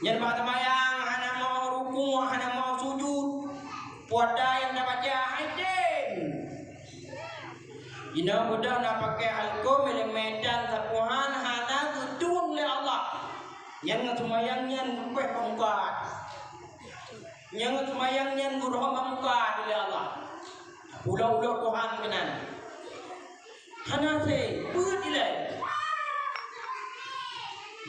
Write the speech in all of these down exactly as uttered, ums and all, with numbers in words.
Nyan bak seumayang hana mau rukuk, hana mau sujud. Puasa nyang tabaca hai tem. Inoe beudôh na pakai alkohol, meuleumeh dan sapuhan hana geutueng lé Allah. Nyang seumayang nyan leubeh peungkat. Nyang seumayang nyan geuroh meungkat lé Allah. Ulo-ulo Tuhan keunan. Hana sé, beuet ilée.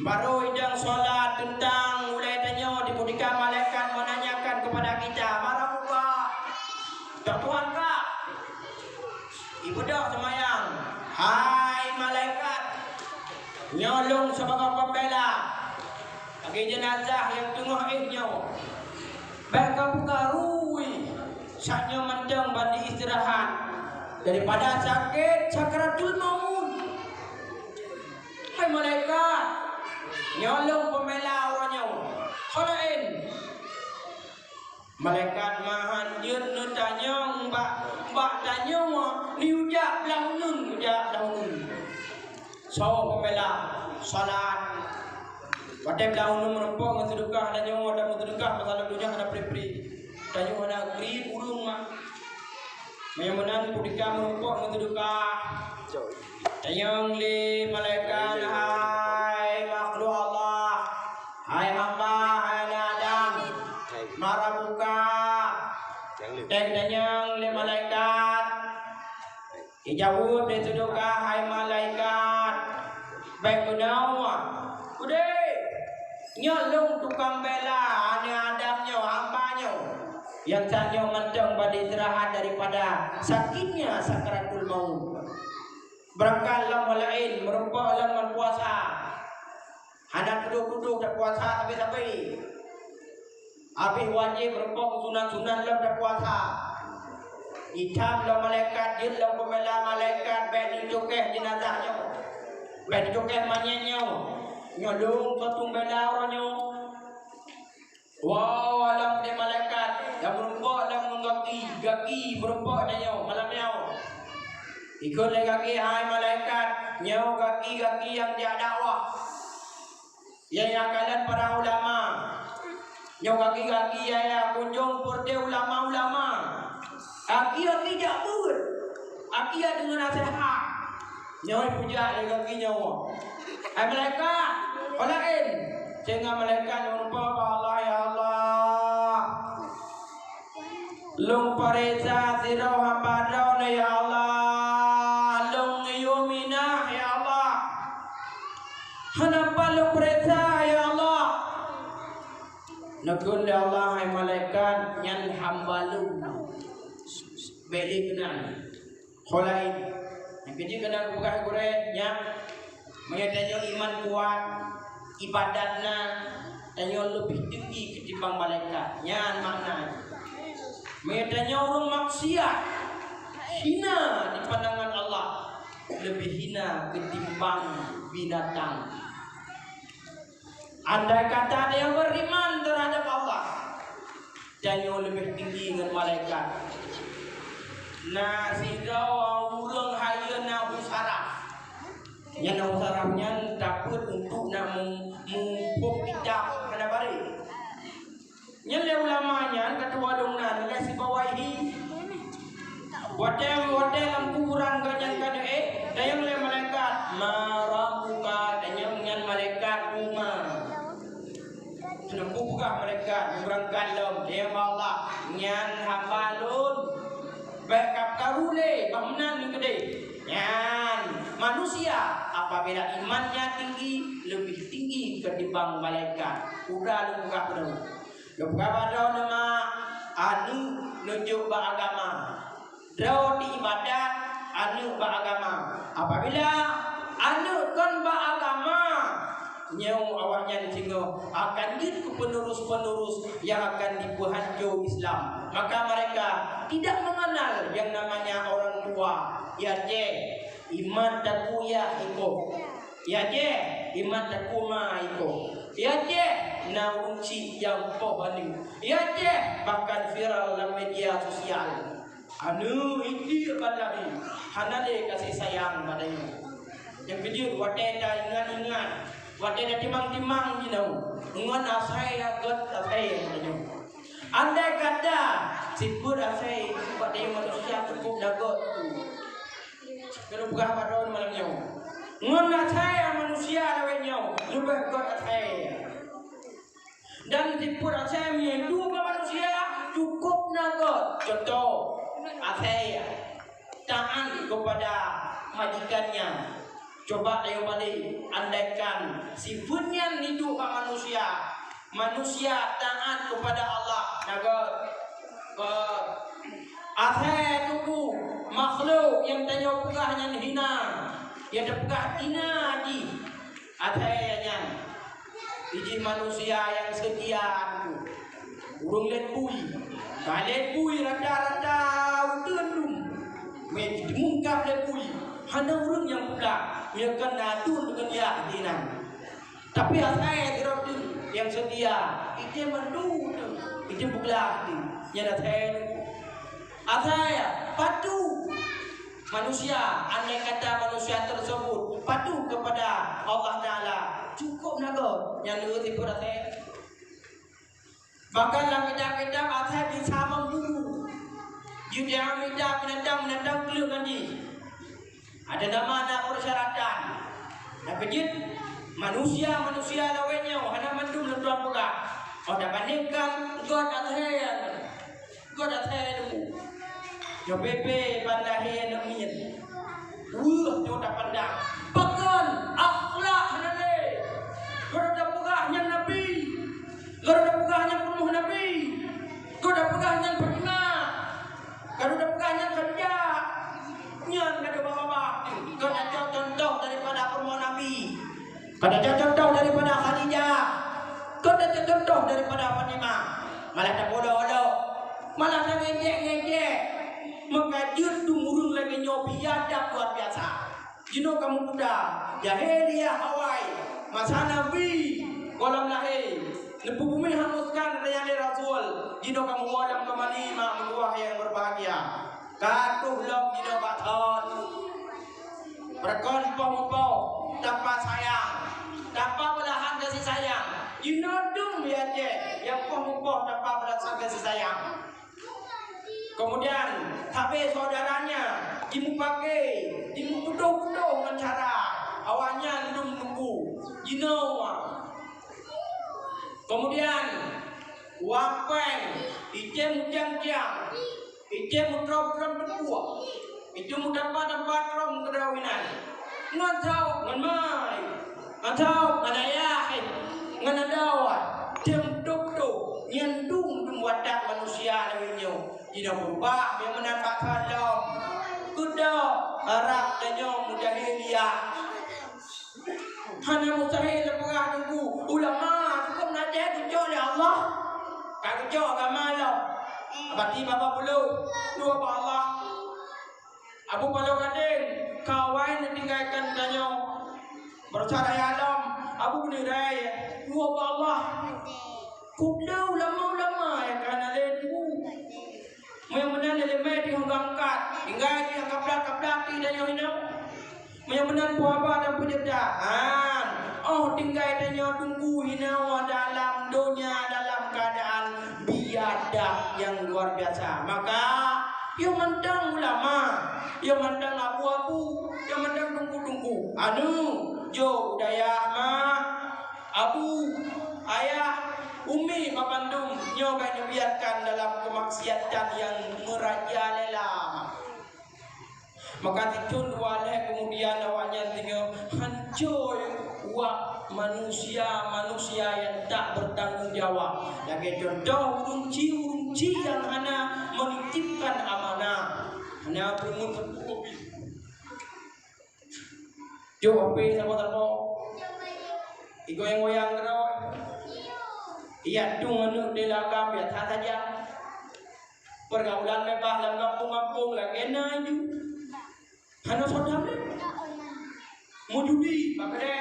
Barô idang salat teuntang ulée tanyoe dipeudika malaikat menanyakan kepada kita, "Mara buka?" "Tok Tuhan ka." Ibeudôh seumayang, "Hai malaikat, nyoe lôn sibagoe pembela bagi jeunazah nyang teungoh éh nyoe. Bék kabuka rui, saat nyoe mantong ban diistirahat daripada sakét sakaratul maut." "Hai malaikat, nyoe lôn pembela uroe nyoe. Ho laén?" Malaikat meuhan jeuet neutanyong bak, bak tanyoe, neujak blah uneun, neujak blah uneun. Soe pembela? Salat. Watée blah uneun meurumpok ngon seudeukah, tanyoe watée meuseudekah masalah donya hana pri-pri. Tanyoe hana kriet ureuëng mak. Meunyoe meunan peudika meurumpok ngon seudeukah. Tanyong lé malaikat, "Hai makhluk Allah, hai hamba, hai aneuk Adam, mara buka?" Tanyong lé malaikat. Ijaweueb lé seudeukah, "Hai malaikat, bék keunoe. Udeb, nyoe lôn tukang bela aneuk Adam nyoe, hamba nyoe, nyang saat nyoe mantong ban istirahat daripada sakitnya sakaratul maut. Beurangkat lom ho laén, meurumpok lom ngon puasa. Hana tudoh-tudoh tapuasa sabe-sabe. Habéh wajéb meurumpok sunat-sunat lom tapuasa." Itam lom malaikat, jeuet lom pembela malaikat, bék neucokeh jeunazah nyoe. Bék neucokeh manyét nyoe. Nyoe lôn ka tukang bela uroe nyoe. Woe lom lé malaikat, nyang meurumpok lom ngon gaki, gaki meurumpok tanyoe malam nyoe. Ikot lé gaki, "Hai malaikat, nyoe gaki-gaki nyang jak dakwah." Nyang kalon para ulama. Nyoe gaki-gaki nyang kunjong peureute ulama-ulama. Gaki-gaki jak beuet. Gaki jak deungon naseuhat. Nyoe peujak lé gaki nyoe. Hai malaikat, ho laén? Sehingga malaikat nyoe meurumpok bak Allah, "Ya Allah, lôn pareksa sidroe hamba droeneuh, ya Allah. Lôn ngeuyue minah, ya Allah. Hana pat lôn pareksa, ya Allah." Neukheun lé Allah, "Hai malaikat, nyan hamba lôn. Bék lé keunan." Ho laén. Nyang keujeuet keunan geupeugah gurée nyan, meunyoe tanyoe iman kuat, ibadat na, tanyoe leubeh tinggi ketimbang malaikat. Nyan makna jih. Meunyoe tanyoe ureuëng maksiat, hina di pandangan Allah, leubeh hina ketimbang binatang. Andai kata tanyoe beriman terhadap Allah, tanyoe leubeh tinggi ngon malaikat. Na sidroe ureuëng hayeue na hu saraf. Nyan na hu saraf nyan tapeuet untuk na mu-, muphom kitab hana bareh. Nyan lé ulama nyan ka tuha lom nan lé sibawai hi. Watée, watée lam kuburan gobnyan ka neuék, tanyong lé malaikat, "Ma rabbuka?" Tanyong nyan malaikat uma. Teungoh peugah malaikat, beurangkat lom, "Ya Allah, nyan hamba lôn. Bék kap karu lé, bah meunan lôn keudeh." Nyan, manusia apabila imannya tinggi, leubeh tinggi ketimbang malaikat. Udah lôn peugah beudôh. Lôn peugah bak droeneuh mak, aneuk neujok bak agama. Droe di ibadat, aneuk bak agama. Apabila aneuk kon bak agama, nyoe awaknyan singoh akan jeuet keu penerus-penerus nyang akan jipeuhanco Islam. Maka mereka tidak mengenal yang namanya orang tua. I Aceh, iman takue yah ikoh. I Aceh, iman takue ma ikoh. I Aceh, na ureuëng chik nyang poh aneuk. I Aceh, bahkan viral lam media sosial. Aneuk idiek ban lahé, hana lé kasih sayang bak tanyoe. Nyang keujeuet watée taingat-ingat, Watèe na timang-timang jinoe ngon asèe nyang gèt, asèe nyang tanyoe. Andai kata sifeuet asèe bak tanyoe manusia cukôp na gèt, keuneuk peugah bak droeneuh malam nyoe, ngon asèe manusia lawét nyoe leubeh gèt asèe. Dan sifeuet asèe meunyoe duek bak manusia cukôp na gèt. Contoh, asèe taat kepada majikannya. Coba ayo balik, andaikan sifeuet nyan hidup bak manusia, manusia taat kepada Allah, na gèt? Gèt. Asèe tuboh makhluk nyang tanyoe peugah nyan hina, nyang tapeugah hina jih, asèe nyan. Ijih manusia nyang seutia tuboh. Ureueng lét bui. Ka lét bui rata-rata uteuen dum. Mé jiteumungkab lét bui. Hana ureueng nyang peugah, meunyoe kon na dum deungon yah di inan. Tapi asèe sidroe teuk nyang seutia, ijih mandum teuk, ijih peugah teuk. Nyan asèe. Asèe patuh manusia, andai kata manusia tersebut patuh kepada Allah Taala, cukôp na gèt, nyan le sifeuet asèe. Bahkan lam kitab-kitab asèe bisa memburu, jeuet mita binatang-binatang kleueng ngon jih. Ada nama na persyaratan. Tapi jeuet manusia-manusia lawét nyoe hana mandum lôn tuan peugah. Oh, tabandingkan gèt asèe nyan. Gèt asèe nyoe. Nyoe bebe ban lahé aneuk miet. Weueh nyoe tapandang. Pakon akhlak hana lé. Gèt tapeugah nyan nabi. Gèt tapeugah nyan peurumoh nabi. Gèt tapeugah nyan Fatimah. Gèt tapeugah nyan Khadijah. Nyan gèt babah-babah. Gèt tacok contoh daripada peurumoh nabi. Ka tacok contoh daripada Khadijah, ka tacok contoh daripada Fatimah. Malah tapeuolok-olok, malah tangejek-ngejek. Maka jeuet dum ureueng lagèe nyoe biadab luar biasa. Jinoe kamoe muda, jahiliyah awai, masa Nabi gohlom lahé, neupeubumieng hanguskan raya lé Rasul. Jinoe kamoe muda kembali mak meutuwah nyang berbahagia. Ka troh lom jinoe bak thon. Beureugon poh-poh tanpa sayang, tanpa belahan kasih sayang. Jinoe dum ya jeh nyang poh-poh tanpa belahan kasih sayang. Kemudian, habéh saudaranya jimupake, jimuputoh-putoh ngon cara awaknyan dum tunggu. Jinoe. Kemudian, wapeng, icém ujang-ujang. Icém meutrôm-trôm teupuek, icém meutampa-tampa trôm keudroe inan. Ngon saôk ngon mai, ngon saôk ngon ayah, ngon adoe, tem dum-dum, nyan dum-dum watak manusia lagèe nyoe. Jinoe beubah, nyang meunan bak salom. Keudroe, harab tanyoe meujahiliyah. Hana mustahil tapeugah teungku, ulama cukôp na jai geucok lé Allah. Ka geucok agama lom. Bati babah pulôh, dua bak Allah. Abu Paloh Gadeng, kawai neutinggaikan tanyoe. Beurusaha raya lom, Abu Geuneuk Rai, dua bak Allah. Keupeue ulama-ulama nyang ka hana lé teungku? Meunyoe meunan lé leumé di hong gangkat, tinggai di kablak-kablak di tanyoe hinoe. Meunyoe meunan peue haba dan peue ceurita, han, oh tinggai tanyoe teungku hinoe dalam donya dalam keuadaan biadab nyang luar biasa. Maka, yoh mantong ulama, yoh mantong abu-abu, yoh mantong teungku-teungku. Anu, jok u dayah ma, abu, ayah, umi, babandum nyoe ka neubiarkan dalam keumaksiatan nyang meurajalela. Maka sithôn dua lhèe keumudian awaknyan singoh hanco wak manusia-manusia nyang tak bertanggung jawab. Lagèe contoh ureueng ci, ureueng ci nyang hana menitipkan amanah. Hana peurumoh teupeu. Jok H P saboh-saboh. Igoyang-goyang keudroe. Iya tueng aneuk di lagam biasa saja. Pergaulan bebas lam gampông-gampông lagèe na ju. Hana soe tam lé. Meujudi, bak keudè.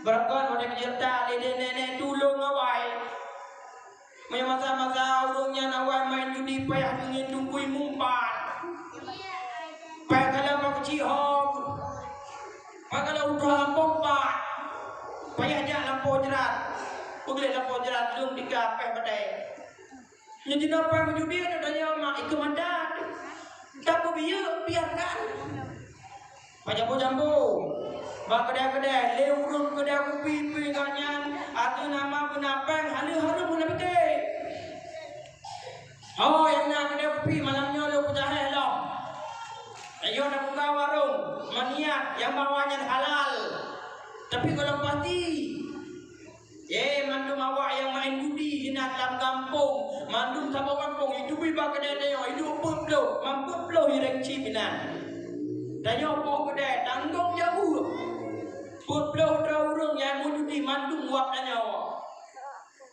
Beurangkat watèe keujeuet that lé nenek-nenek tulông awai. Meunyoe masa-masa ureueng nyan awai main judi payah deungon tungkui mumpat. Payah kalon bak keuchik hom. Payah kalon udah lampông pat. Payah jak lampôh jrat. Peugleh lampôh jrat leueng tika péh batée. Nyan jinoe péh meujudi ata tanyoe mak ikeu mata. Tapi bieu biarkan. Pajambo-jambo. Bak keudè-keudè, lé ureueng keudè kupi-kupi gobnyan, ateueh nama beuna péng, haleue hareuem hana pike. Ho nyang na keudè kupi malam nyoe lôn peujahé lom. Ayo na buka warong, meuniat nyang bawa nyan halal. Tapi gohlom pasti. Eh, mandum awak nyang maén judi hinan lam gampông, mandum saboh gampông jiteubiet bak keudè tanyoe, iduek peuet ploh, man peuet ploh ireng chip hinan. Tanyoe poh keudè tanggong jaweueb. Peuet ploh droe ureueng nyang meujudi mandum wab tanyoe.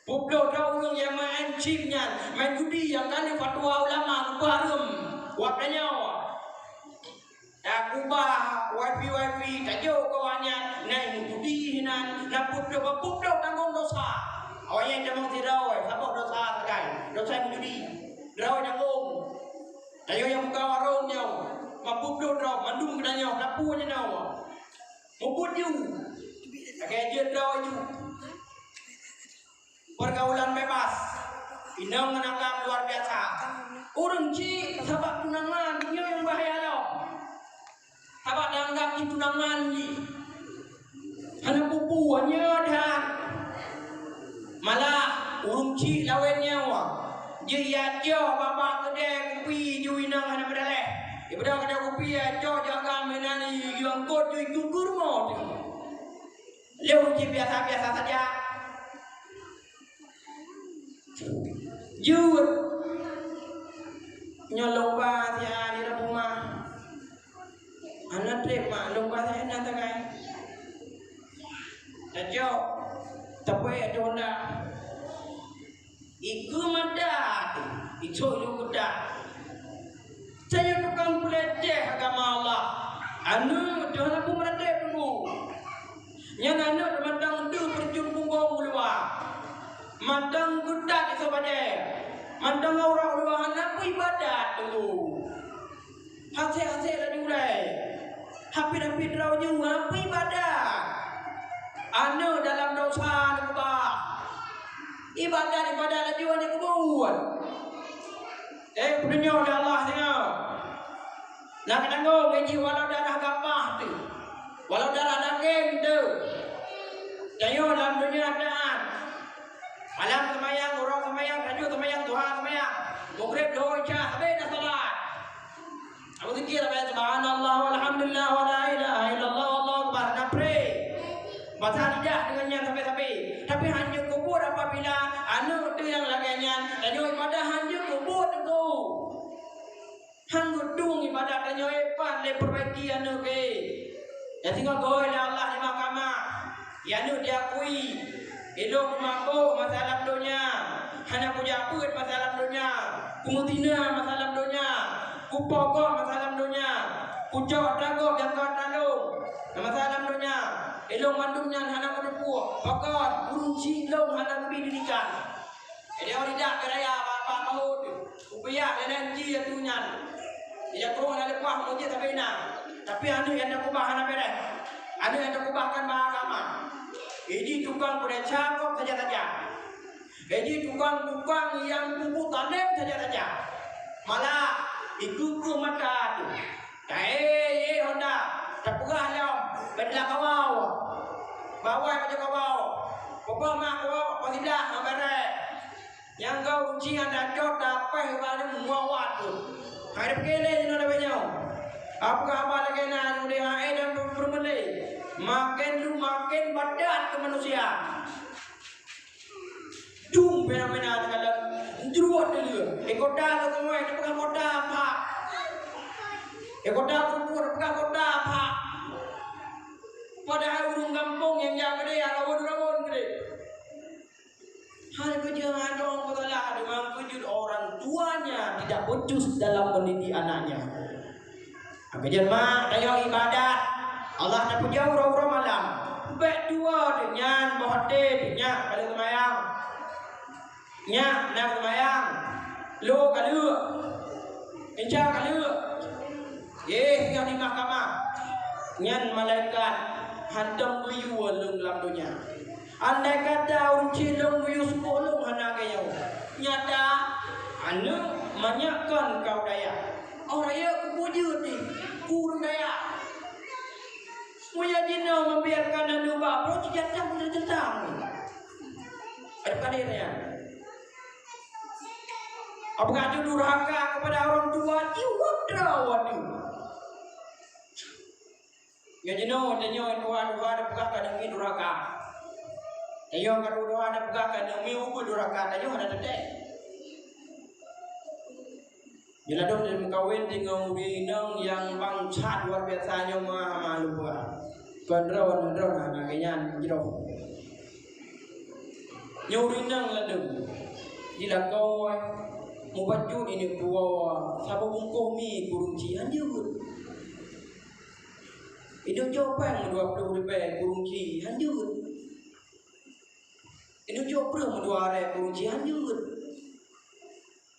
Peuet ploh droe ureueng nyang maén chip nyan, maén judi nyang ka lheueh fatwa ulama geupeuhareuem, wab tanyoe. Takubah wifi-wifi, tajok keu awaknyan, na meujudi hinan, na peuet ploh, peuet ploh tanggong dosa. Awaknyan tamong sidroe, saboh dosa sagai, dosa meujudi. Droe tanggong. Tanyoe nyang buka warong nyoe, mapeuet ploh droe, mandum geutanyoe, lapue nyoe. Mubuet ju. Lagèe jeuet droe ju. Pergaulan bebas. Inong ngon agam luar biasa. Ureueng chik sabab tunangan, nyoe nyang bahaya lom. Sabab dianggap jih tunangan jih. Hana peue-peue, nyoe that. Malah, ureueng chik lawét nyoe. Jih ya joh babah keudè kupi ju inong hana meudaleh. Ibadah keudè kupi ya joh jaga meunan i angkot ju ikeu rumoh teuh. Lheueh uji biasa-biasa saja. Jeuet. Nyoe lôn ba siat di dalam rumah. Hana trép mak, lôn ba siat na sagai. Tajok. Tapeuék di honda. Ikeu mata, icok ilôn keudak. Tanyoe tukang peureuteh agama Allah. Aneuk teuh hana peue meuratéb teungku. Nyan aneuk mantong deuh peureujeuen punggong u luwa. Mantong geudat isoe bajée. Mantong aurat u luwa hana peuibadat teungku. Hasé-hasé laju ulée. Hapit-hapit droe ju hana peuibadat. Aneuk dalam dosa neukeubah. Ibadat-ibadat laju hana geubuet. Eh, peutunyok lé Allah singoh. Nyang tanggong gaji walau darah gapah teuh. Walau darah dageng teuh. Tanyoe lam donya taát. Malam seumayang, uroe seumayang, rayeuk seumayang, duha seumayang. Maghrib, Zuhur, Isya, sabe na salat. Abu zikir, abu subhanallah, walhamdulillah, wala ilaha illallah, wallahu akbar. Na pré. Basa lidah deungon nyan sabe-sabe. Tapi hanjeuet kubuet apabila aneuk teuh nyang lagée nyan, tanyoe ibadah hanjeuet kubuet teungku. Han geudueng ibadat tanyoe, pat lé peubaiki aneuk, eh. Ya singoh geuhôi lé Allah di mahkamah. Ya aneuk diakui, ilôn mabök masa lam donya, hana kujak beuet masa lam donya, kumeuzina masa lam donya, kupokok masa lam donya, kucok atra gob nyang ka atra lôn masa lam donya. Ilôn mandum nyan hana kuteupeue, pakon ureueng chik lôn hana geubi didikan. Jadi awak tidak beraya apa-apa maut. Kupiah dan janji ya tu nyan. Ia kong na leupah mujit sabe na. Tapi aneuk nyang takubah hana bereh. Aneuk nyang takubah kan ba agama. Iji tukang peurecha kok saja-saja. Iji tukang-tukang nyang pupuk tanem saja-saja. Malah ikeu-keu mata tu. Tae ye honda, tapeugah lom, beutelah kawau. Bawai bajée kawau. Peugah mak kawau, pasidah ngon barée. Nyang gau uji hana cot dapah barang muawat tu. Hai dipike lé jinoe lagée nyoe. Apa haba lagée na udeh hai dan peumeulé. Makin lu makin padat keu manusia. Dum fenomena teukalon jeuet dulu. Eh kota tu semua itu bukan kota apa. Eh kota kubur bukan kota apa. Padahal ureueng gampông nyang jak keudeh ya rawon-rawon keudeh. Hal keujeut adong peusalah deungon keujeuet orang tuanya tidak becus dalam mendidik anaknya. Keujeuet mak, tanyoe ibadat. Allah tapeujaweueb uroe-uroe malam. Bék tuwoe nyan boh até nyak ka lheueh seumayang. Nyak na seumayang. Lo ka lheueh. Inca ka lheueh. Eh, singoh di mahkamah. Nyan malaikat hantom geuyue lôn lam donya. Andai kata ureuëng cilong geuyue suboh lôn hana geuyue. Nyata, aneuëk manyak kon kau daya. Oh rayeuk kupeujeuet di ureuëng daya. Meunyoe jinoe membiarkan aneuëk bak perut, jijatang, jijatang. Ada pada nyan. Apakah itu durhaka kepada orang tua? Jiwat droe waduh. Nyoe jinoe, tanyoe tuha-tuha tapeugah keu aneuk miet durhaka. Tanyoe karu tuha tapeugah keu aneuk miet ubit durhaka, tanyoe hana teuntèe. Nyoe ladôm lôn meukawen deungon ureuëng inong nyang bangsat luar biasa nyoe ma, ma lupa. Kon droe, kon droe, nah, lagèe nyan jroh. Nyoe ureuëng inong ladôm. Jilakoe mubacut ineuk tuwoe saboh bungkôh mi keu ureuëng chik hanjeuet. Ineuk jok péng dua ploh ribèe keu ureuëng chik hanjeuet. Ineuk jok breueh meudua rèe keu ureuëng chik hanjeuet.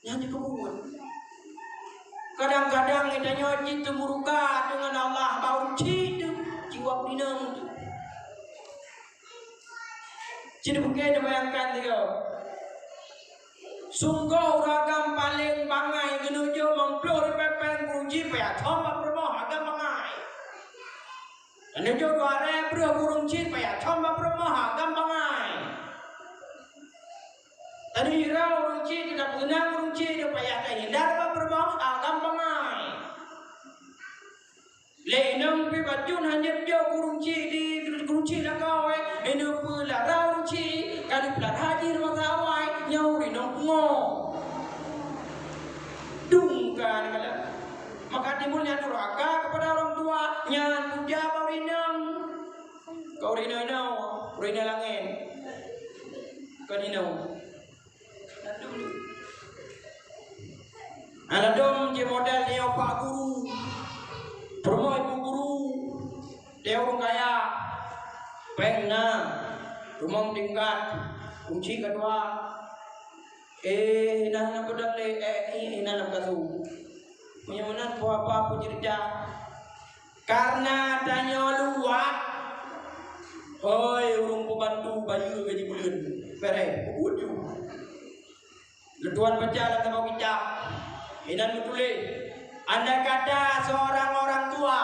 Nyan jikeubuet. Kadang-kadang geutanyoe jiteumurka deungon Allah bak ureuëng chik teuh, jiwoe bak inong teuh. Cit bukée neubayangkan lé goe. Sunggoh ureuëng agam paleng bangai geuneuk jok limong ploh ribèe péng keu ureuëng chik payah thom bak peurumoh agam bangai. Geuneuk jok dua rèe breueh keu ureuëng chik payah thom bak peurumoh agam bangai. Tadi hira ureuëng chik, teuka peunang ureuëng chik, payah tahindar bak peurumoh agam bangai. Lé inong pih bacut hana jok keu ureuëng chik di keu ureuëng chik lakoe, ineuk peulara ureuëng chik, ka jipeulara jih rumoh teuh awai, nyoe ureuëng inong pungo. Dum ka aneuk kalon. Maka timbul nyan durhaka kepada orang tua, nyan puja bak ureuëng inong. Keu ureuëng inong, ureuëng inong langét. Kon inong. Alah dong cit model nyoe pak guru. Peurumoh ibu guru. Dia ureuëng kaya. Péng na. Rumoh tingkat. Kunci keudua. Eh, na, na peudong lé, eh, eh, na, na peukasuh. Meunyoe meunan peue apa peue ceurita. Kareuna tanyoe luwat, hôi, ureuëng peubantu bayeue gaji buleuen, bèrèh, beubuet ju. Lôn tuan baca lam saboh kitab, inan meutuléh, andai kata seorang orang tua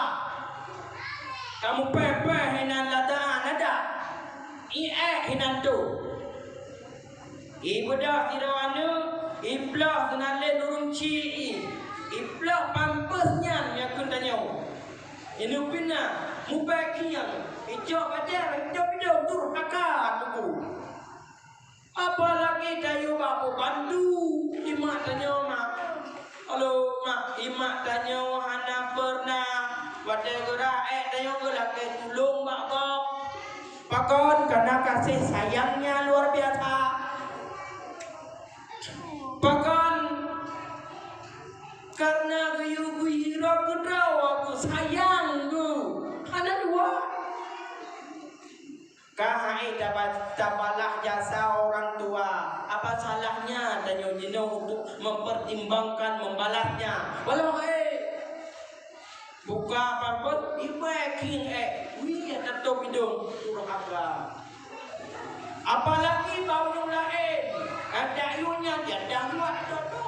ka meupéh-péh inan lataan adak, iék inan tôh. Ibeudôh sidroe aneuëk, iploh seunalén ureuëng chik, iploh pampeueh nyan nyang kheun tanyoe. Ineuk pih na, mubèe khieng, icok bajèe, icok bidong, durhaka teungku. Apalagi tayue bak peubantu, imak tanyoe mak. Halo mak, imak tanyoe hana peureunah watèe geuraék tanyoe geulakèe tulông bak gob. Pakon? Karena kasih sayangnya luar biasa. Pakon? Karena geuyue geuhirop keudroe, geusayang geuh hana dua. Ka hai taba-, tabalah jasa orang tua, apa salahnya tanyoe jinoe untuk mempertimbangkan membalasnya? Walau hai Buka pampeuet, ibèe khieng ék, wie tatôp idông, durhaka. Apalagi bak ureueng laén, adak yue nyan jadang luwat toto.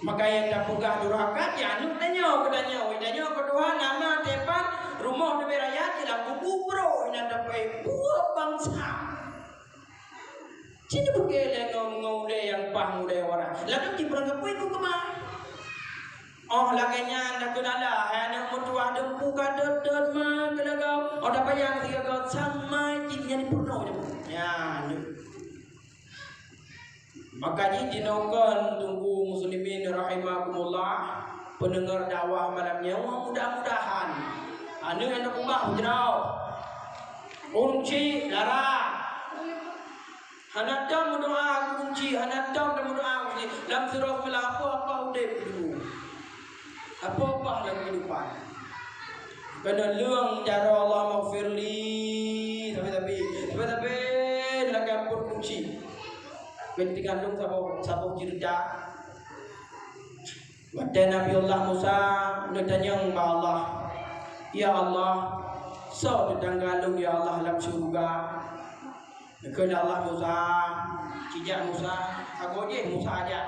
Maka nyang tapeugah durhaka, jih aneuk tanyoe keu tanyoe, tanyoe keu Tuhan, nama tepan, rumoh leubeh raya, jilam bubu bro, inan dapai buet bansa. Cit bukée lé ngon, ngon ulée nyang paih ulée wara. Ladôm jipeurangkapeue ibu keumah. Oh, lagée nyan takheun Allah, hai aneuk meutuwah dum puka dot-dot ma keulagoe. Oh, tapayang sigoe sama cit nyan peunoh nyoe. Nyan. Maka jih jinoe kon teungku muslimin rahimakumullah, pendengar dakwah malam nyoe, mudah-mudahan aneuk nyang teukeubah beujroh. Kunci lara. Hana tom meudoa kunci, hana tom meudoa kunci. Lam sidroe seubelah apa-apa udeb dulu. Apa-apa lam kehidupan. Kena leueng cara Allah maghfirli. Tapi-tapi, tapi-tapi, lakée ampôn kunci. Keutika lôn saboh, saboh ceurita. Watée Nabiullah Musa neutanyong bak Allah, "Ya Allah, Soe teutangga lôn, ya Allah, lam syeuruga? Geukheun lé Allah Musa, "Cijak Musa, sagoe jih Musa jak.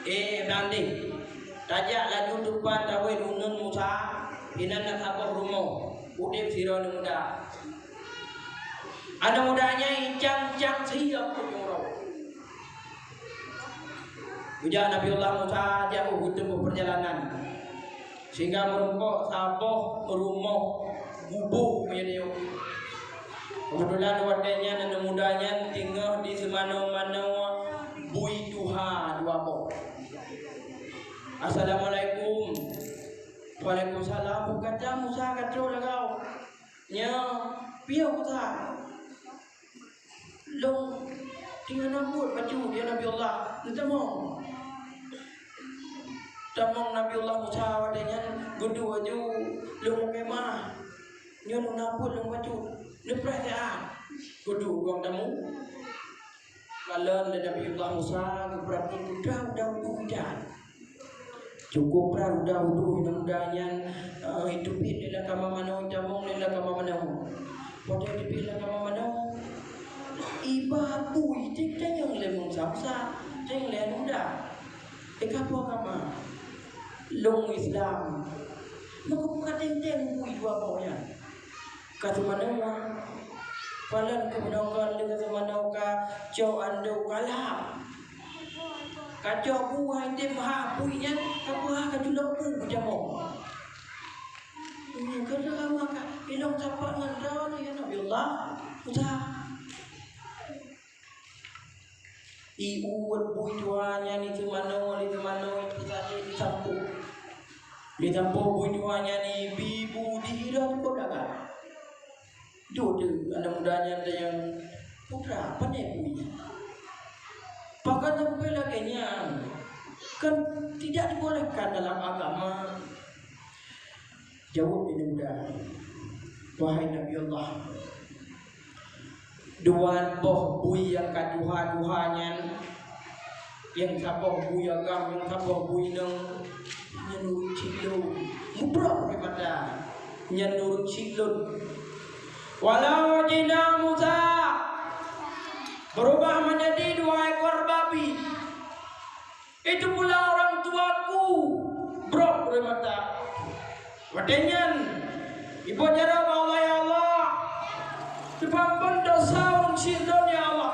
Eh, Ibrahim, tajak laju teupat tawét uneun Musa, inan na saboh rumoh, udeb sidroe aneuk muda. Aneuk muda nyan icang-cang siep peuet uroe." Geujak Nabiullah Musa jauh geuteumeung peurjalanan, sehingga meurumpok saboh rumoh gubôk meunyoe. Keubeutulan watée nyan aneuk muda nyan teungoh di seumanoe-manoe bui tuha dua boh. "Assalamualaikum." "Waalaikumsalam." "Gata Musa ka trok lagau?" "Nyo." "Piôh Musa?" "Lôn teungoh na buet bacut, ya Nabiullah, neutamong." Tamong Nabiullah Musa watée nyan geuduek laju lôn meukhemah. Nyoe lôn na buet lôn bacut, neupreh siat. Geuduek ruang tamu. Kalon lé Nabiullah Musa geupeurati peue udang-udang udu idan. Cukup pran udah udu aneuk muda nyan, eh, iteubiet lé lam kama manoe, itamong lé lam kama manoe. Watée iteubiet lam kama manoe, iba bui, itanyong lé Musa, Musa, tanyong lé aneuk muda. "Eh, ka peue agama?" "Lôn Islam." "Meukeue ka teuntée bui dua boh nyan?" Ka teumanoe, palan keunoe ka lheueh teumanoe ka cok andok kalap. Ka cok buah item ha bui nyan, ka buah ka julok bu beujamoe. Nyan keuh lama ka ilong sapat ngon droe, ya Nabi Allah. Udah. Iuet bui tuha nyan, iteumanoe, iteumanoe, iteumanoe, iteumanoe. Ditampo bui tuha nyan ibi bu di hidang kota ka. Duek aneuk muda nyan tanyong, "Putra, pane bui nyan?" "Pakon sampai lagée nyan? Kan tidak dibolehkan dalam agama." Jaweueb aneuk muda, "Wahai Nabi Allah, dua boh bui nyang ka tuha-tuha nyan, nyang saboh bui agam, nyang saboh bui inong, nyan ureuëng chik lôn." Mubrok rot mata, "Nyan ureuëng chik lôn." "Walau jina Musa berubah menjadi dua ekor babi, itu pula orang tuaku." Brok rot mata. Watée nyan, iboh jaroe bak Allah, "Ya Allah, neupeuampon desya ureuëng chik lôn, ya Allah.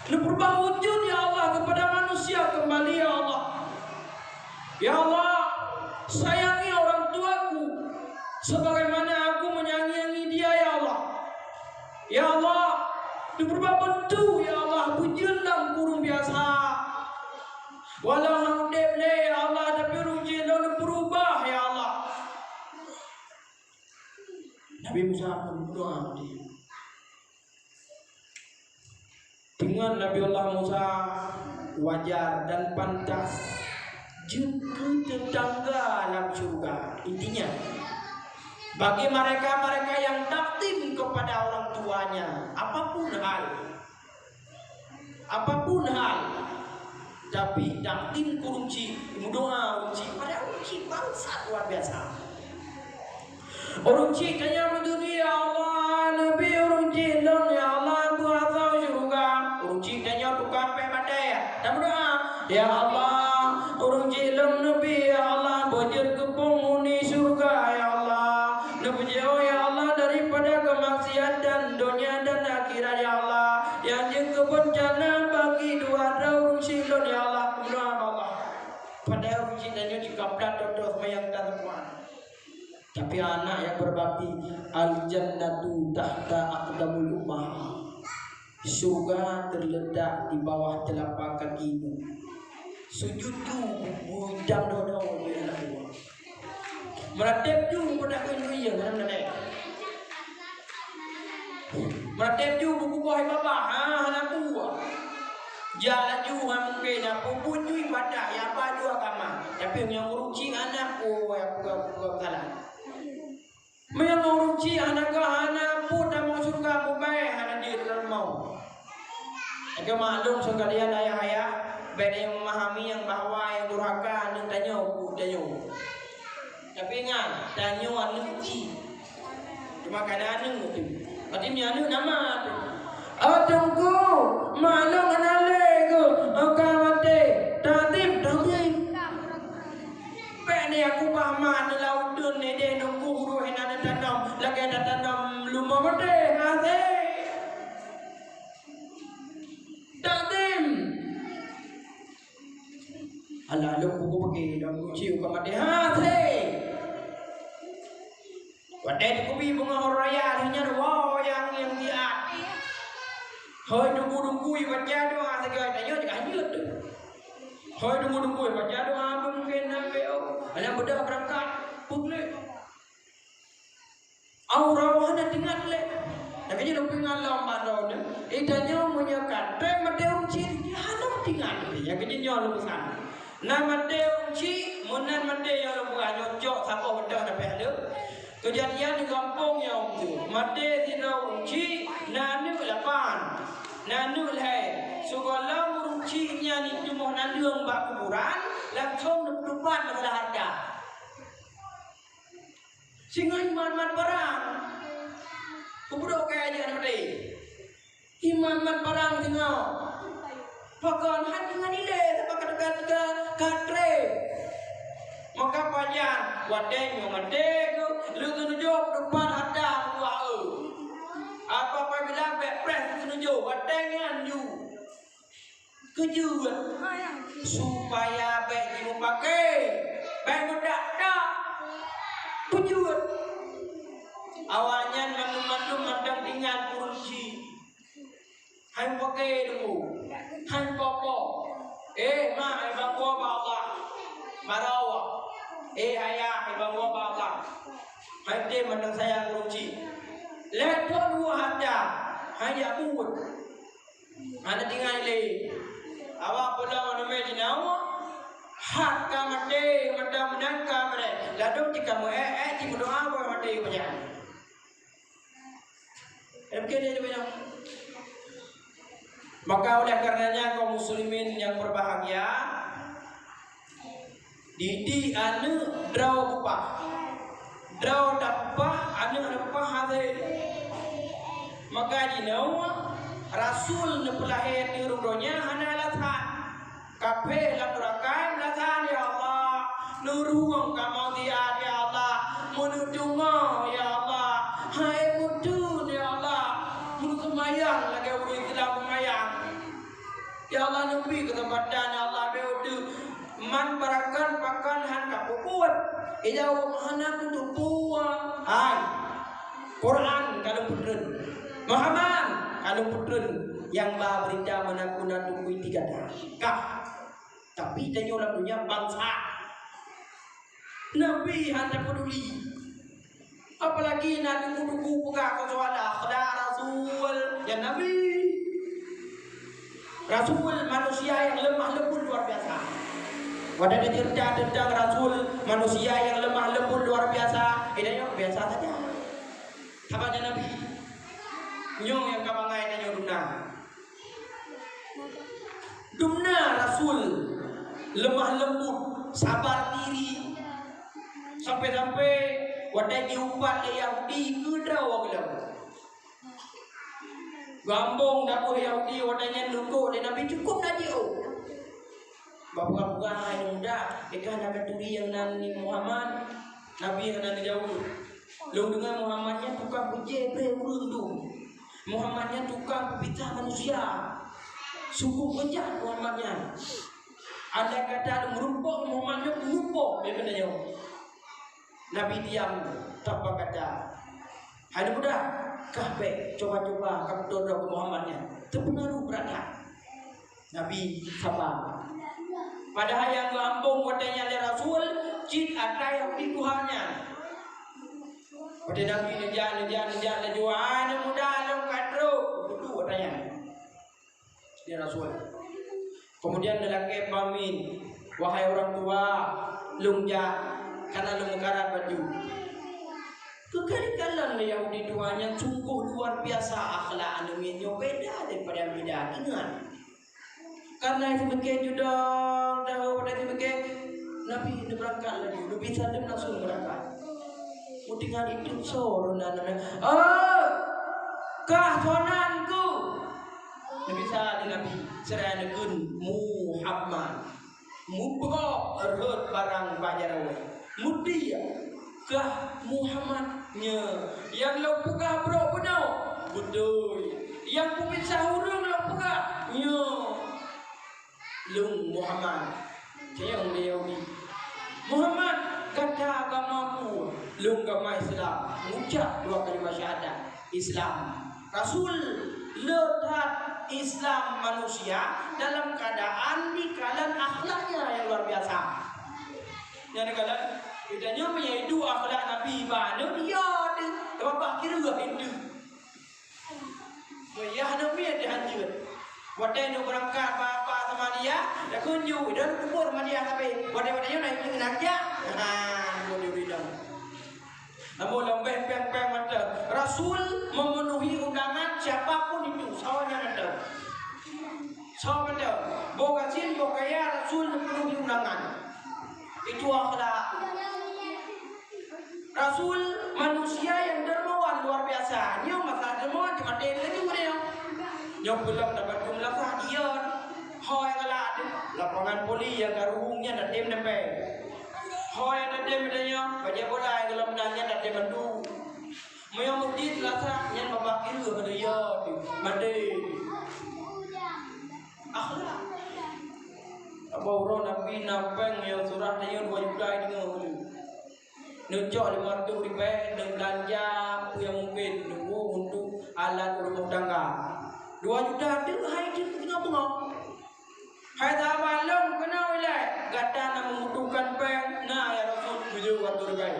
Neupeurubah wujud, ya Allah, keupada manusia keumbali, ya Allah. Ya Allah, sayangi orang tuaku sebagaimana aku menyayangi dia, ya Allah. Ya Allah, neupeurubah beuntuk, ya Allah, beujeuet lam kureueng biasa. Walau hana udeb lé, ya Allah, tapi ureuëng chik lôn neupeurubah, ya Allah." Nabi Musa pun meudoa. Deungon Nabi Allah Musa wajar dan pantas jeuet keu teutangga lam syeuruga. Intinya, bagi mereka-mereka yang takdim kepada orang tuanya, apapun hal, apapun hal, tapi takdim keu ureuëng chik, meudoa ureuëng chik, padahai ureuëng chik bangsat luar biasa. Ureuëng chik tanyong di dunia, "Ya Allah, neubi ureuëng chik lôn, ya Allah, beuasoe syeuruga." Ureuëng chik tanyong tukang péng batée, tameudoa, "Ya Allah, ureuëng chik lôn neubi, ya Allah, beujeuet keu phon uni syeuruga, ya Allah. Neupeujeuet, ya Allah, daripada keumaksiatan donya dan akhirat, ya Allah. Nyang jeuet keu beuncana bagi dua droe ureuëng chik lôn, ya Allah." Meudoa bak Allah. Padahai ureuëng chik tanyong jikaplat toto seumayang dan seupuan. Tapi anak yang berbakti, "Al-jannatu tahta aqdamil ummahat." Syurga terletak di bawah telapak kaki ibu. Sujud ju bu idang dodo di anak buah. Meuratéb ju budak keu ibu iya, mana meuratéb. Meuratéb ju buku boh babah, ha, hana buah. Jak laju, ha, mungken, ha, peubuet ju ibadah, ya, apa ju agama. Tapi nyang ureuëng chik anak, oh, ya, bukan, bukan salah. Meunyoe ureuëng chik hana ka, hana peue tamong syeuruga, mubai hana jeuet lom mau. Maka maklum sekalian ayah-ayah, bék memahami nyang bahwa nyang durhaka aneuk tanyoe, bu tanyoe. Tapi ingat, tanyoe aneuk chik. Maka ada aneuk tu. Berarti ni aneuk nama tu. Oh, Teungku, mak lôn hana lé geuh, oh, ka maté. Takzim, takzim. Bèk ni aku bah mak neulaudon ni deh nunggu huru hina neutanom. Lagèe neutanom luma maté, hase. Takzim. Alah, lôn buku pergi, lôn uji uka maté. Ha, seh. Watèe dikubi beungoh raya, lheuh nyan, wow, nyang, nyang siat. Hôi, tunggu-tunggu, baca doa, sagai tanyoe cit hanyut tu. Hôi, tunggu-tunggu, baca doa, mungkin sampai, oh, alah, beudah berangkat, publik. Aura hana teuingat lé. Tapi nyoe lôn peuingat lom bak droeneuh, eh, tanyoe meunyoe ka trép maté ureueng chik, hana teuingat lé. Nyang keuh nyoe lôn peusan. Na maté ureueng chik, meunan maté nyang lôn peugah nyoe cok saboh beutôi na pih lé. Keujadian di gampông nyoe tu, maté sidroe ureueng chik, na aneuk lapan, na aneuk lhèe. Sigohlom ureueng chik nyan jitimoh naleueng bak kuburan, langsong neupeutupat masalah harta. Singoh iman mat parang. Peubudok kaya jih aneuk maté. Iman mat parang singoh. Pakon hana deungon ilée, sabab ka teuka-teuka ka trép. Maka pajan, watée nyoe maté geuh, lheueh geuneujok depan harta Allah eu. Apa apabila bék preh geuneujok, watée nyan ju. Keujeuet, supaya bék jimupaké, bék meudak-dak. Keujeuet. Awaknyan mandum-mandum mantong tinggai kureueng chik. Hai mupaké deungoe, hai mupopo. Eh, mak, hai bangoe bak Allah. Baroe. Eh, ayah, hai bangoe bak Allah. Hai tem mantong sayang kureueng chik. Lheueh thon dua harta, hai jak buet. Hana tinggai lé. Awak pulang anu mé jinoe, hat ka maté, mata meunangka mereka. Ladôm jika meu-ék-ék, jimeudoa boh maté pajan. Em, keu dia jaweueb. Maka oleh karenanya, kaum muslimin yang berbahagia, didik aneuk droe peupah. Droe tapeupah, aneuk hana peupah hase. Maka jinoe Rasul neupeulahé ateueh rhueng donya hana alasan. Kaphé lam neuraka meulasan, "Ya Allah, neurhueng kamoe siat, ya Allah, meuneuk teuma, ya Allah, hai meuteun, ya Allah, meuneuk seumayang lagée ureuëng Islam seumayang." Ya Allah, neubi keuseumpatan, ya Allah, beu teuh man barakan pakan han ka peubuet. Ija hana kuteupue. Hai, Quran ka lôn peutreun. Muhammad ka lôn peutreun. Nyang ba beurita meunan keunan tukui tiga dah. Kah. Tapi tanyoe lam donya bansa. Nabi hana peuduli. Apalagi na duku-duku peugah keu sahabat, "Kheun Rasul, ya Nabi." Rasul manusia yang lemah lembut luar biasa. Watée taceurita teuntang Rasul, manusia yang lemah lembut luar biasa, eh, tanyoe biasa saja. Sahabat Nabi, nyoe nyang ka bangai tanyoe dum na. Dum na Rasul lemah lembut, sabar diri. Sampai-sampai watée jiupat lé Yahudi keudroe geulam. Geuambong dapeuh Yahudi watée nyan neukok lé Nabi cukup na jiôh. Babuka-buka hai muda, eh, ka na katuri nyang nan ni Muhammad. Nabi hana neujaweueb. Lôn deungoe Muhammad nyan tukang peujéh bréh ureuëng dum. Muhammad nyan tukang peupitah manusia. Sungguh beujat Muhammad nyan. Andai kata lôn meurumpok Muhammad nyan, meurumpok, ya keunan nyoe. Nabi diam tanpa kata. Hai aneuk muda, kah bék cuba-cuba ka beutôi droe keu Muhammad nyan. Teupeungaruh brat that. Nabi saba. Padahai nyang geuambong watée nyan lé Rasul, cit atra Yahudi tuha nyan. Watée Nabi neujak, neujak, neujak, laju, "Hai aneuk muda, lôn ka trok." Beutôi watée nyan. Lé Rasul. Kemudian neulakée pamit, "Wahai orang tua, lôn jak, kana lôn meukarat baju." Keukalon lé Yahudi tuha nyan sungguh luar biasa akhlak aneuk miet nyoe, beda daripada beda dengan. Karena itu mungkin judong tahu pada itu mungkin Nabi itu berangkat lagi, Nabi sallam langsung berangkat. Meutinggai itu soe nan, "Oh, kah soe nan ku?" Nabi Isa lé Nabi, sira neukheun Muhammad. Mubrok rhot barang bak jaroe. Mutia kah Muhammad nyoe. Nyang lôn peugah brok bunoe? Beutôi. Nyang peugisa ureuëng lôn peugah nyoe. Lôn Muhammad. Cayong lé Yahudi. Muhammad, gata agama peue? Lôn agama Islam. Ngucap dua kalimat syahadat. Islam. Rasul le that Islam manusia dalam keadaan dikalon akhlaknya yang luar biasa. Nyang dikalon, geutanyoe meunyoe iduek akhlak Nabi ba aneuk, ya deuh, babah kira deuh. Meuyah aneuk miet dihanjeuet. Watèe neuk beurangkat bak, bak Samaria, takheun ju, dan kubur Samaria sabe. Watèe-watèe nyoe na ibu nak jak. Ha, kubur di uridong. Namun lom beh peng-peng mantong. Rasul memenuhi undangan siapa pun itu, sawan nyang mantong. Sawan mantong. Boh gasien, boh kaya, Rasul memenuhi undangan. Itu akhlak. Rasul manusia yang dermawan luar biasa. Nyoe masalah dermawan cuma ada laju dia. Nyoe pulang dapat jumlah sah dia. Hoi galak lapangan voli yang karuhung nyan dah tem nempel. Hoi dah tem dah nyoe, bajèe bola yang dalam nang nyan dah tem mandu. Meunyoe meuti Selasa nyan babah kira pada ya tu. Mati. Akhlak. Apa uroe Nabi na pèng nyang surah tanyoe dua juta deungoe. Neucok lima ratus ribèe, neubeulanja peue nyang mungken, neubu untuk alat rumah tangga. Dua juta tu hai tu tengah bengong. Hai sahabat lôn, keunoe ilèe, gata na membutuhkan pèng, na ya Rasul, tujoh ratus ribèe.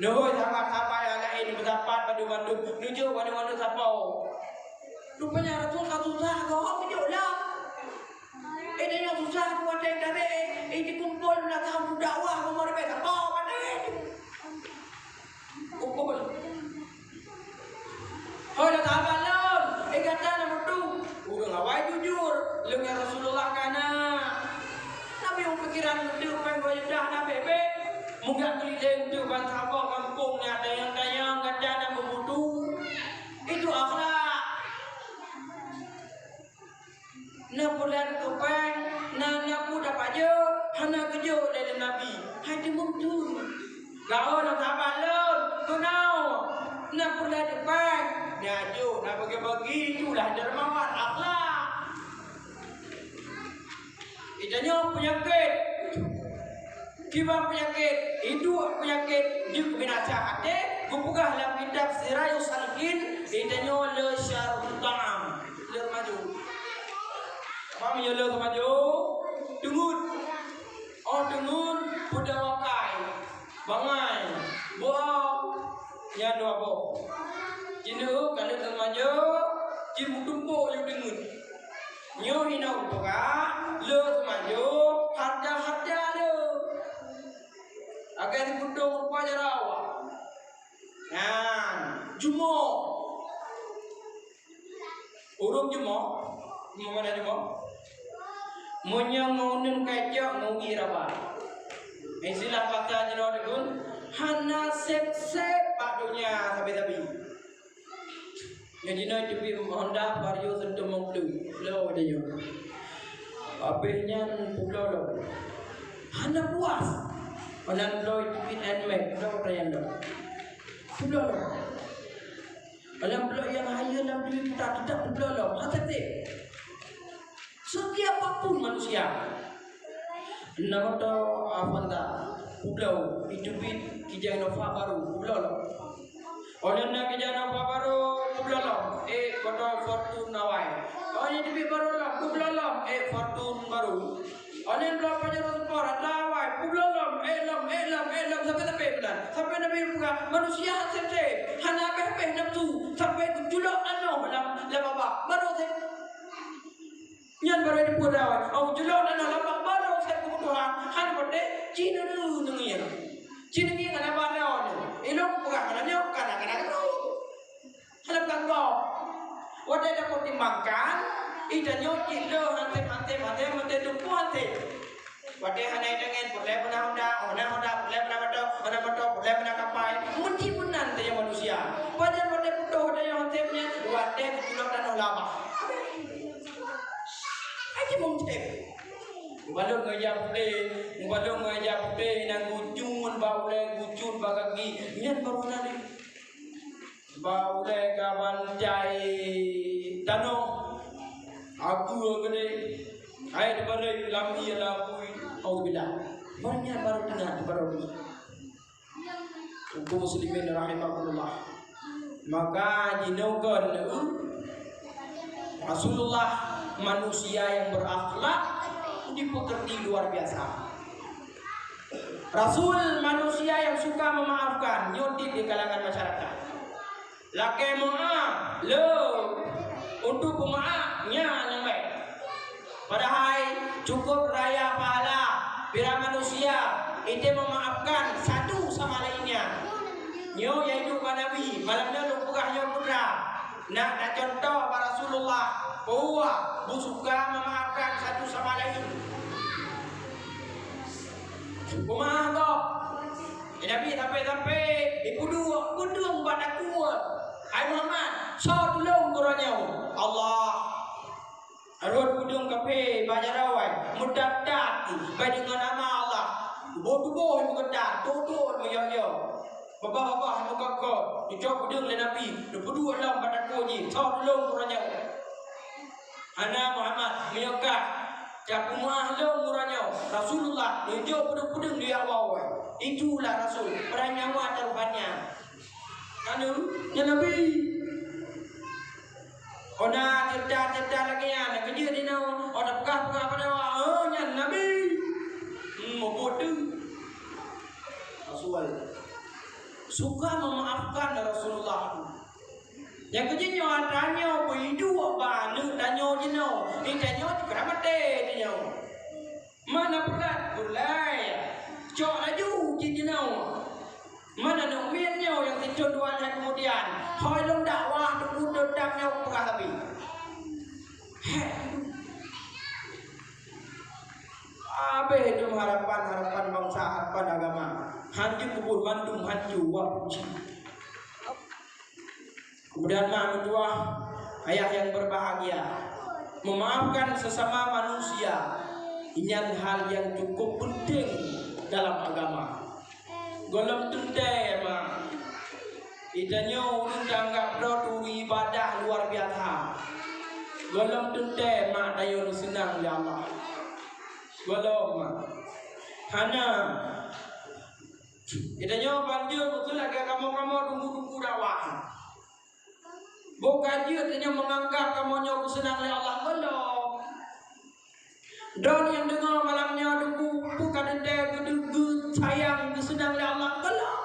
Neuhôi sahabat-sahabat nyang laén, meusapat bandum-bandum, neujok bandum-bandum sapo. Rupanya Rasul ka susah, goh meujok lom. Eh, dan nyang susah tu watèe tadi, eh, jikumpul beulatang dakwah, umur lebih sapo, pandai. Kumpul. Hôi, sahabat lôn, eh, gata na meutuh. Ureueng awai jujur, lôn ya Rasulullah kana. Tapi u pikiran meutuh pèng dua juta na bèk-bèk. Munggah keulileng tu ban saboh gampông na tanyong-tanyong gata na meubutuh. Itu akhlak. Na peulat keu pèng, na, na peudapat jeuet, hana geujok lé Nabi. Hai teumeung tu. Gaul sahabat lôn, keunoe. Na peulat keu pèng, na jok, na bagi-bagi, itulah dermawan akhlak. Geutanyoe peunyakét. Kiban peunyakét, iduek peunyakét, jeuet binasa até, geupeugah lam kitab Sirajus Salikin, geutanyoe le syarut ta'am, le maju. Apa meunyoe le maju? Teungeut. Oh, teungeut, peudawa kai. Bangai. Buah. Nyan dua boh. Jineuk ka le maju, jimeutumpôk yue teungeut. Nyoe hinoe peugah, le seumanjo, hareuta-hareuta le. Lagèe sipeutong rupa jaroe. Nyan, jumoe. Ureueng jumoe, meunyoe na jumoe. Meunyoe ngon uneun kacok, ngon gie raba. Istilah basa jinoe dikheun, hana sép-sép bak donya sabe-sabe. Nyang jinoe teubiet Honda Vario seuteumong pleu, bloe tanyoe. Abéh nyan peubloe lom. Hana puas. Meunan bloe teubiet Nmax, bloe tanyoe lom. Peubloe lom. Meunan bloe nyang hayeue lam diri kita, kita peubloe lom. Hana sép. Setiap apapun manusia. Na moto Avanza, peubloe, iteubiet Kijang Nova baru, peubloe lom. Óh lheueh na Kijang Nova baru, peubloe lom, ék moto Fortuner awai. Óh lheueh iteubiet baru lom, peubloe lom, ék Fortuner baru. Óh lheueh bloe Pajero Sport atra awai, peubloe lom, ék lom, ék lom, ék lom, sampai-sampai bulan. Sampai Nabi peugah, manusia sép-sép, hana abéh-abéh nafsu, sampai geuculok anoh lam, lam babah. Baru sép. Nyan barô jipeugah, "Oh, julok dan lam barô sép keubutuhan, hana patéh, ci neungieng, ci neungieng." Ci neungieng hana barô nyoe. Ilôn peugah hana nyoe, kana-kana nyoe. Hana peugah gob. Watèe tapeutimbangkan, ita nyoe cit le hansém, hansém, hansém, hansém, dumpeue hansém. Watée hana itangen, peureulée meunan honda, hana honda, peureulée meunan moto, hana moto, peureulée meunan kapai. Meuti meunan tanyoe manusia. Pajan watée putôh tanyoe hosep nyan, watée geuculok tanoh labah. Hai cimong cek. Mubalot ngon ija putéh, mubalot ngon ija putéh, nyang gucun bak ulée, gucun bak gaki, nyan baru na lé. Bak ulée ka bancai tanoh, aku geude, hai teubarek lam ie lam apui. Auzubillah. Baru nyan baru teungoh, baru ni. Kaum muslimin rahimakumullah. Maka jinoe kon Rasulullah manusia yang berakhlak dipekerti luar biasa. Rasul manusia yang suka memaafkan, nyoe di kalangan masyarakat. Lakée meuáh, le, untuk peumaaf, nyan nyang baik. Padahai cukup raya pahala pira manusia itu memaafkan satu sama lainnya. Nyoe yaitu bak Nabi, malam nyoe lôn peugah nyoe putra. Nak tacontoh bak Rasulullah, bahwa beusuka memaafkan satu sama lain. Peumaaf gob. Nabi sampai-sampai ipeuduek peudeueng bak takue. Hai Muhammad, soe tulông geutanyoe? Allah. Rhot peudeueng kaphé bak jaroe, meudat-dat bak deungon nama Allah. Tuboh-tuboh meugeudat, tôh-tôh meuyôh-yôh. Babah-babah meugöt-göt, jicok peudeueng lé Nabi, neupeuduek lom bak takue jih, soe tulông geutanyoe? Hana Muhammad, meunyoe ka, ka peumeuáh lom geutanyoe. Rasulullah neujok peudeueng-peudeueng di awai-awai. Itulah Rasul, padahai nyawa taruhannya. Anu, nyan Nabi. Ona cerita-cerita lagée nyan, keujeuet dinoe, ona peugah-peugah pada awak, "Oh, nyan Nabi." Hmm, mubuet tu. Rasul. Suka memaafkan Rasulullah. Nyang keujeuet nyoe tanyoe beuiduek bak aneuk tanyoe jinoe. Di tanyoe jikira maté tanyoe. Mana peulat pulai. Cok laju cit jinoe. Mana neuk miet nyoe nyang sithon dua lhèe keumudian. Hôi lôn dakwah teungku teutap nyoe peugah sabe. Heh. Abéh dum harapan-harapan bansa, harapan agama. Hanjeuet kubur mandum hanco wak puci. Kemudian ma meutuah, ayah yang berbahagia, memaafkan sesama manusia, nyan hal yang cukup penting dalam agama. Gohlom teuntée ma, geutanyoe ureuëng tanggap droe turi ibadah luar biasa. Gohlom teuntée ma tanyoe neuseunang lé Allah. Gohlom ma. Hana. Geutanyoe banjur beutôi lagée kamoe-kamoe tunggu-tunggu dakwah. Boh ka jeuet tanyoe menganggap kamoe nyoe geuseunang lé Allah, gohlom. Droeneuh nyang deungoe malam nyoe tunggu, peu ka teuntée geudeungoe sayang geuseunang lé Allah, gohlom.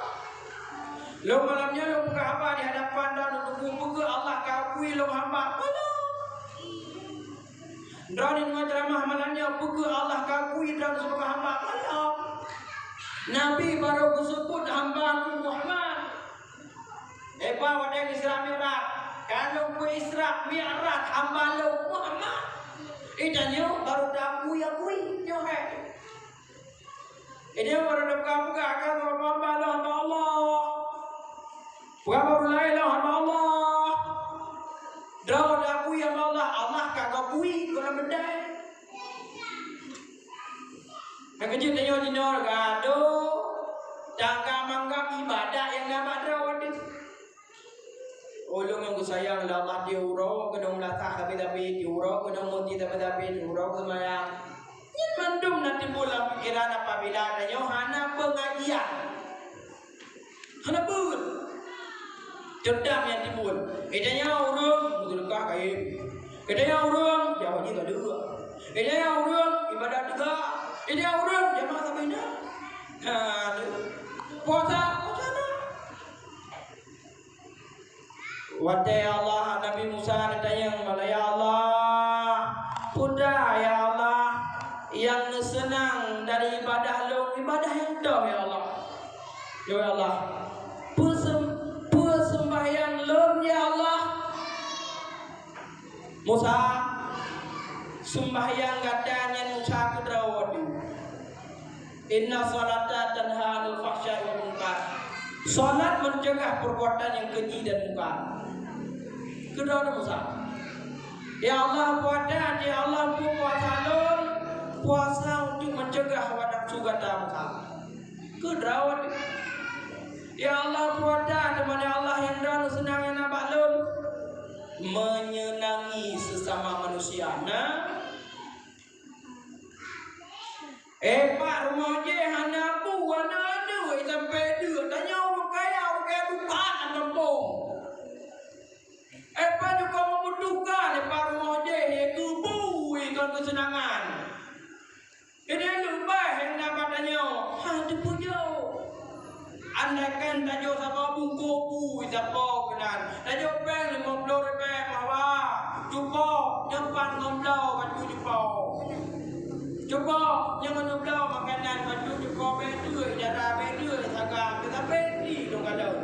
Lôn malam nyoe lôn peugah haba di hadapan droeneuh tunggu, peu kheueh Allah ka akui lôn hamba, gohlom. Droeneuh deungoe ceuramah malam nyoe, peu kheueh Allah ka akui droeneuh sibagoe hamba, gohlom. Nabi barô geuseubut hamba Muhammad. Eba watée Isra Mi'raj, ka lôn peu Isra Mi'raj hamba lôn Muhammad. Geutanyoe barô taakui-akui nyoe hai. Geutanyoe barô tapeugah-peugah ka lôn hamba lôn hamba Allah. Peugah barô laén lôn hamba Allah. Droe taakui hamba Allah, Allah ka geukui gohlom beudai. Nyang keujeuet tanyoe jinoe gadôh, taanggap-anggap ibadat nyang na bak droe teuh. Ulôn nyang geusayang lé Allah di uroe keunong meulasah sabe-sabe, di uroe keunong muti sabe-sabe, di uroe seumayang. Nyan mandum na timbul lam pikeran apabila tanyoe hana peungajian. Hana peue. Deundam nyang timbul. Geutanyoe ureuëng meuseudeukah kayém. Geutanyoe ureuëng jauh jih ka deuek. Geutanyoe ureuëng ibadat teuga. Geutanyoe ureuëng jamaah sabe na. Ha, tu. Puasa, puasa na. Watée Allah, Nabi Musa neutanyong bak Allah, "Peue, ya Allah, nyang neuseunang dari ibadah lôn, ibadah nyang toh, ya Allah? Ya Allah, peue seum-, peue seumbahyang lôn, ya Allah?" Musa, seumbahyang gata nyan Musa keudroe teuh. "Inna sholata tanha 'anil fahsya'i wal munkar." Salat mencegah perbuatan yang keji dan mungkar. Keudroe Musa. "Ya Allah, puasa, ya Allah, puasa lôn, puasa untuk mencegah hawa nafsu gata, Musa." Keudroe. "Ya Allah, puasa, teuma ya Allah, nyang droe seunang nyang na bak lôn, menyenangi sesama manusia." Nah, eh, pat rumoh jih hana bu, hana aneuk, sampai deuek. Tanyoe ureueng kaya, ureueng kaya bukan lam gampông. Eh, pat juga membutuhkan, eh, pat rumoh jih, eh, keu bu, eh, kon keuseunangan. Jadi, leubeh nyang na bak tanyoe, ha, teupeujok. Andaikan tajok saboh bungkôh bu, saboh keunan. Tajok péng limong ploh ribèe, mawa. Cupo, nyoe pat ngon bloe baju cupo. Cupo, nyoe ngon bloe makanan, baju cupo, bèk deuek dara, bèk deuek saga, tapi di dong galon.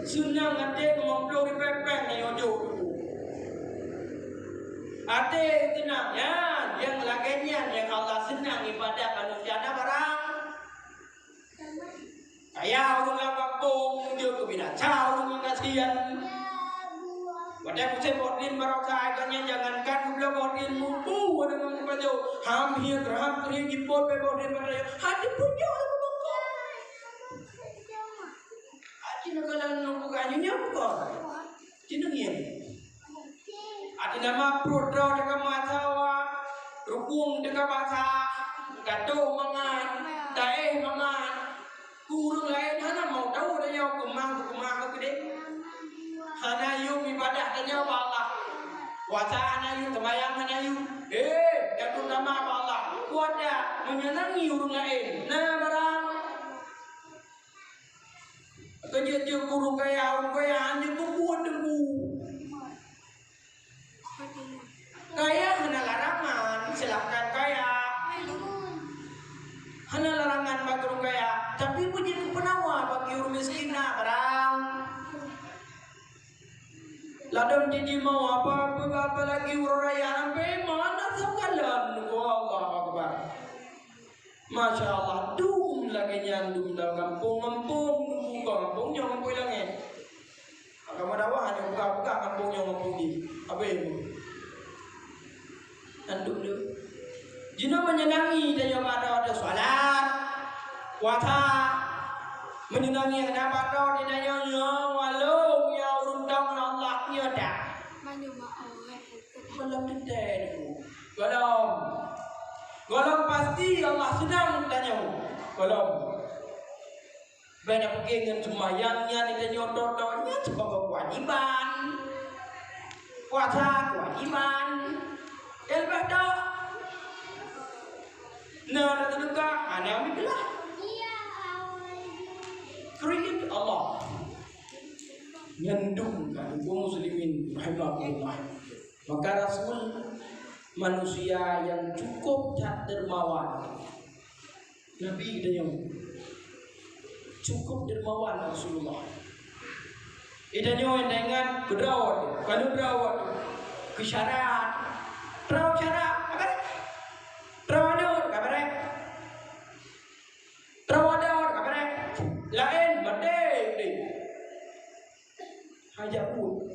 Seunang até limong ploh ribèe péng nyang jok tuku. Até seunang nyan, nyang lagèe nyan nyang Allah seunang ibadat manusia na barang. Kaya ureueng lam gampông jeuet keu binatang, ureueng nyang kasihan. Watèe musém boh drien baroesa, gobnyan jangankan geubloe boh drien mubu, ureueng nyang meupajoh, ham hieng, ham krieng, jipot bak boh drien baroesa, hana pun jauh lam bungkôh. Aci na kalan nunggu ganyunya bukan? Ci neungieng. Até nama pruet droe teuka masa wa, rukung teuka basa, gatoh mangan, taéh mangan. Ureueng laén hana mau tahu dah nyoe keumah, keumah keudéh. Hana yum ibadah dah nyoe bak Allah. Puasa hana yum, seumayang hana yum. Eh, dan terutama bak Allah. Puasa menyenangi ureueng laén. Nah, barang. Keu jeuet-jeuet ureueng kaya, ureueng kaya hana peubuet deungon. Kaya hana larangan, silakan kaya. Hana larangan bagi ureueng kaya, tapi beujeuet keu peunawa bagi ureueng miskin na barang. Ladôm jijimau apa, apa, apalagi ureueng raya, sampai mana sakalan. Allahu Akbar. Masya Allah, dum lagèe nyan dum lam gampông-gampông, buka gampông nyoe gampông langèt. Agama dakwah hana buka-buka gampông nyoe gampông jih. Habéh. Nyan dum tu. Jinoe menyenangi tanyoe bak droe salat, puasa. Menyenangi hana bak droe tanyoe nyoe, walau ya ureueng tong Allah nyoe dak. Malam teuntèe tu. Golom. Golom pasti Allah seunang tanyoe. Golom. Bèk na pike ngon seumayang nyan tanyoe, toto nyan sebagai kewajiban. Puasa kewajiban. Leubeh dak. Nah, na teuka, ana meukelah. Keu ridha Allah. Nyan dum kan, kaum muslimin rahimakumullah. Maka Rasul manusia yang cukup that dermawan. Nabi geutanyoe cukup dermawan Rasulullah. Geutanyoe nyang taingat beudroe, ka lheueh beudroe, keu syarat. Troh syarat, ka barèh. Troh aneuk, ka barèh. Troh adat, ka barèh. Laén, maté, udép. Hana jak buet.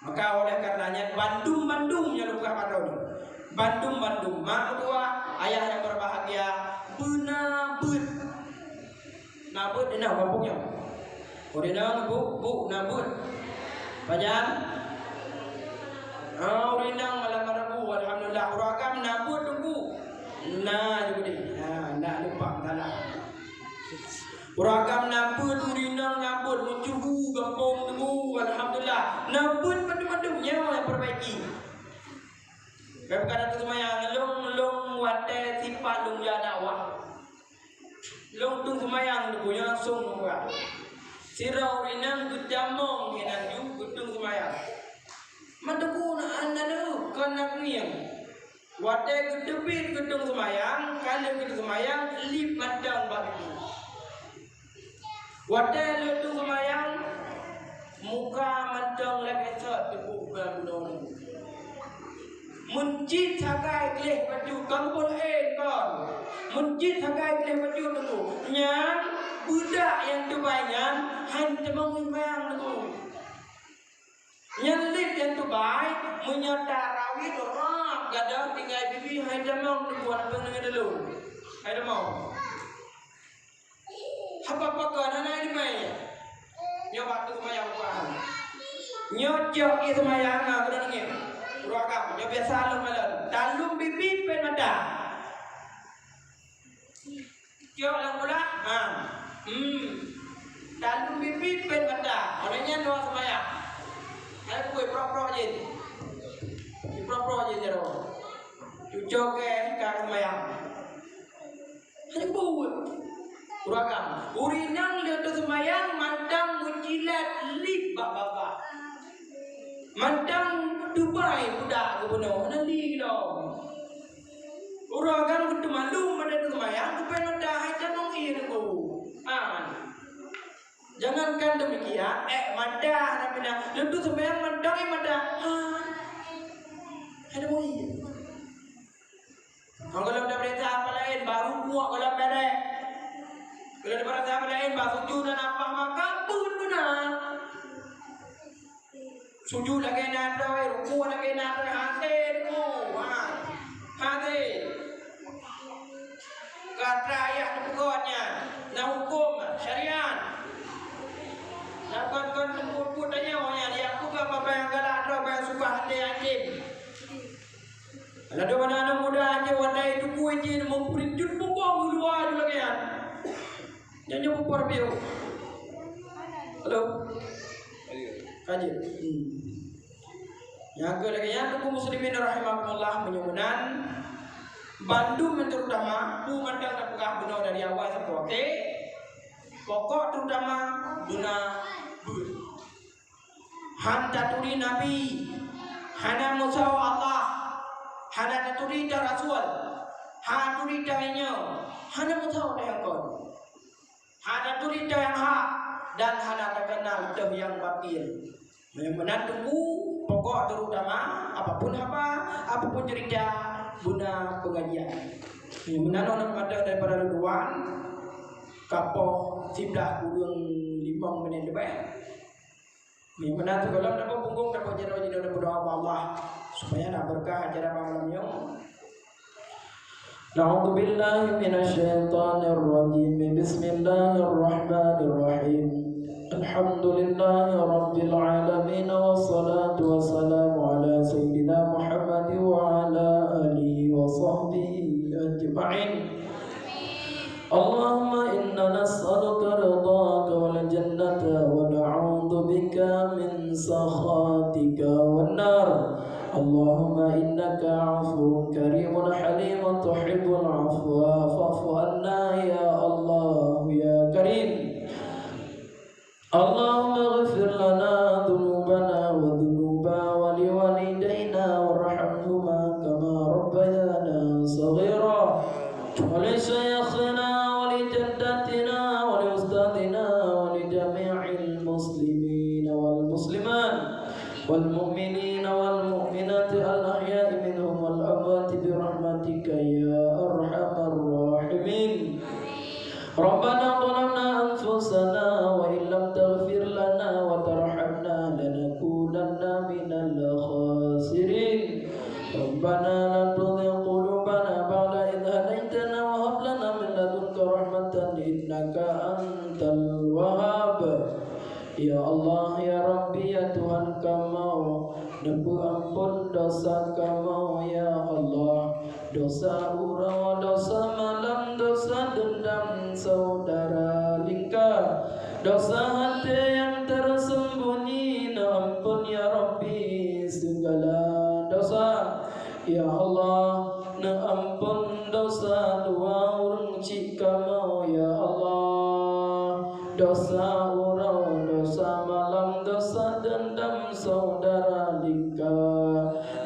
Maka oleh karenanya bandum-bandum nyang lôn peugah padum. Bandum-bandum mak meutuah, ayah yang berbahagia, beuna beuet. Na beuet inong gampông nyoe. Ureueng inong bu, bu na beuet. Pajan? Ah, ureueng inong malam Rabu, alhamdulillah. Ureueng agam na beuet teungku. Na juga deh. Ha, na lupa salah. Ureueng agam na beuet, ureueng inong na beuet, meucubu gampông teungku, alhamdulillah. Na beuet mandum-mandum nyoe nyang perbaiki. Bèk bukan atu seumayang, lôn, lôn watèe sipat lôn jak dakwah. Lôn tueng seumayang teungku, nyoe langsung lôn buka. Sidroe ureueng inong geutamong hinan ju geutueng seumayang. Mantong na, na, na, kon na keungieng. Watèe geuteubiet geutueng seumayang, ka lheueh geutueng seumayang, lieb mantong bak pintoe. Watèe lheueh tueng seumayang, muka mantong lagèe sot teupôh bulan bunoe. Meucit sagai gleh bacut, kon buet laén kon. Meucit sagai gleh bacut Teungku. Nyan beudak nyang teubai nyan han tamong seumayang Teungku. Nyan lip nyang teubai, meunyoe tarawih rab gadôh tinggai bibi han tamong Teungku, hana peue ngon lôn. Han tamong. Haba pakon hana ileumèe. Nyoe bak tu seumayang puan. Nyoe cok ie seumayang, ha, keuneuk deungö. Ureueng agam, nyoe biasa lôn malon. Talum bibi pèt mata. Cok lam ulah, ha. Hmm. Talum bibi pèt mata. Oleh nyan dua seumayang. Hai bukui prok-prok jih. Prok-prok jih jaroe. Cucok keu ka seumayang. Hana buet. Ureueng agam. Ureueng inong lheueh teuseumayang mantong meujilat lip bak babah. Mantong teubai budak geubunoe, hana li lom. Ureueng agam geuteumalu mantong teuseumayang, geupèt mata hai tamong ie Teungku. Ah. Jangankan demikian, eh, mata hana pina. Lheueh teuseumayang mantong ie mata. Ah. Hai tamong ie. Ngon gohlom tapeuriksa apa laén, baru buet gohlom bèrèh. Gohlom tapeuriksa apa laén, bah sujud dan apa maka pun beuna. Sujud lagèe na droe, rukuk lagèe na droe, hase tu. Ha. Hase. Kata ayah teupeugah nyan, na huköm syariat. Na kon-kon leumbut-lembut tanyoe nyan, ya peugah babah nyang galak droe, babah nyang suka hase hakim. Laju bak aneuk muda nyoe, watèe teupeu jih meupeurintut bungkong u luwa lagèe nyan. Nyan nyoe peue piôh. Halo? Ka jeuet. Hmm. Nyang keu lagèe nyan, Teungku muslimin rahimakumullah, meunyoe meunan, bandum nyang terutama, peue mantong tapeugah bunoe dari awai sampoe akhé, pokok terutama guna beuet. Han taturi Nabi, hana meusawa Allah, hana taturi ta rasul, hana taturi ta inyoe, hana meusawa ta nyang kon. Hana taturi ta nyang hak dan hana takeunal teuh nyang batil. Meunyoe meunan Teungku, pokok terutama apapun haba, apapun cerita, guna pengajian. Meunyoe meunan, oh, mantong daripada Ridwan, ka poh siblaih kureueng limong menit leubeh. Meunan sigohlom tapeuphon punggong, tapeujaroe jinoe, tapeudoa bak Allah supaya na beureukat acara malam nyoe. A'udzubillahi minasyaitonirrajim. Bismillahirrahmanirrahim. Alhamdulillahirabbil alamin, wassalatu wassalamu ala sayyidina Muhammad wa ala alihi wa sahbihi ajma'in. اللهم إنا نسألك رضاك والجنة ونعوذ بك من سخطك والنار. اللهم إنك عفو كريم حليم تحب العفو فاعف عنا يا الله يا كريم. اللهم اغفر لنا ذنوبنا وذنوب والدينا وارحمهما كما ربيانا صغيرا. ولشيخنا ولجدتنا ولأستاذنا ولجميع المسلمين والمسلمات والمؤمنين والمؤمنات الأحياء منهم والأموات برحمتك يا أرحم الراحمين. ربنا ظلمنا أنفسنا وإن لم تغفر لنا وترحمنا لنكونن من الخاسرين. ربنا لا تزغ قلوبنا بعد إذ هديتنا وهب لنا من لدنك رحمة إنك أنت الوهاب. Ya Allah, ya Rabbi, ya Tuhan kamoe, neupeuampon dosa kamoe, ya Allah. Dosa uroe, dosa malam, dosa dendam saudara lingka, dosa até nyang tersembunyi, neuampon, ya Rabbi, segala dosa. Ya Allah, neuampon dosa dua ureueng chik kamoe, ya Allah. Dosa uroe, dosa malam, dosa dendam saudara lingka.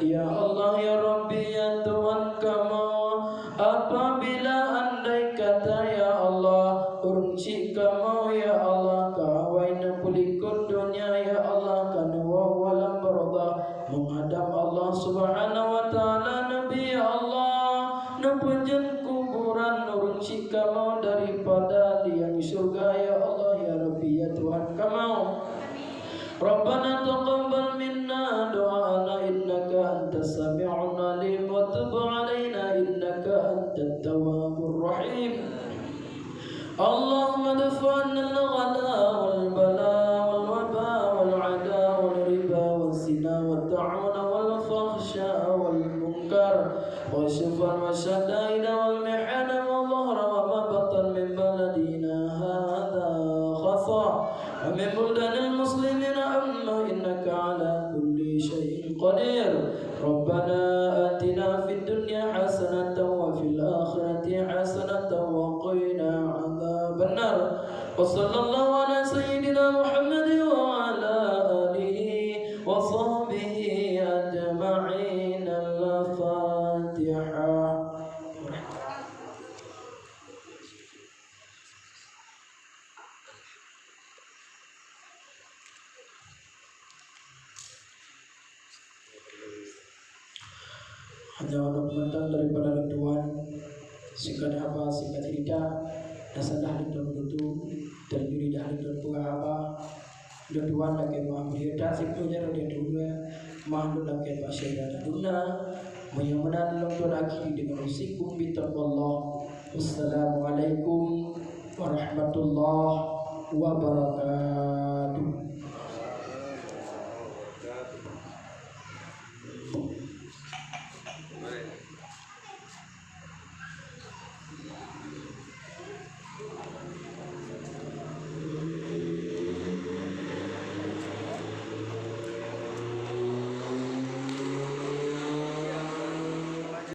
Ya Allah, ya Rabbi, ya Tuhan kamoe, apabila andai kata, ya Allah, ureueng chik kamoe, ya Allah, ka awai ربنا تقبل منا دعاءنا إنك أنت السميع العليم وتب علينا إنك أنت التواب الرحيم. اللهم ادفع عنا الغلاء والبلاء والوباء والعداء والربا والزنا والطاعون والفحشاء والمنكر والشبه والشدائد والمحن ما ظهر وما بطن من بلدنا هذا خاصة ومن بلدان المسلمين عامة إنك على كل شيء قدير. ربنا آتنا في الدنيا حسنة وفي الآخرة حسنة وقنا عذاب النار. وصلى الله على سيدنا محمد وعلى آله وصحبه أجمعين. الفاتحة. Hanya ulôn peumantong daripada lôn tuan, singkat haba, singkat cerita, dan salah lôn tuan peututoe, dan juri dah lôn tuan peugah haba, lôn tuan lakée meu'ah peue that, sipeue jaroe lôn tuan, meu'ah lôn lakée bak syedara duna, meunyoe meunan lôn tuan akhiri deungon usikum bitaqwallah. Wassalamualaikum warahmatullahi wabarakatuh.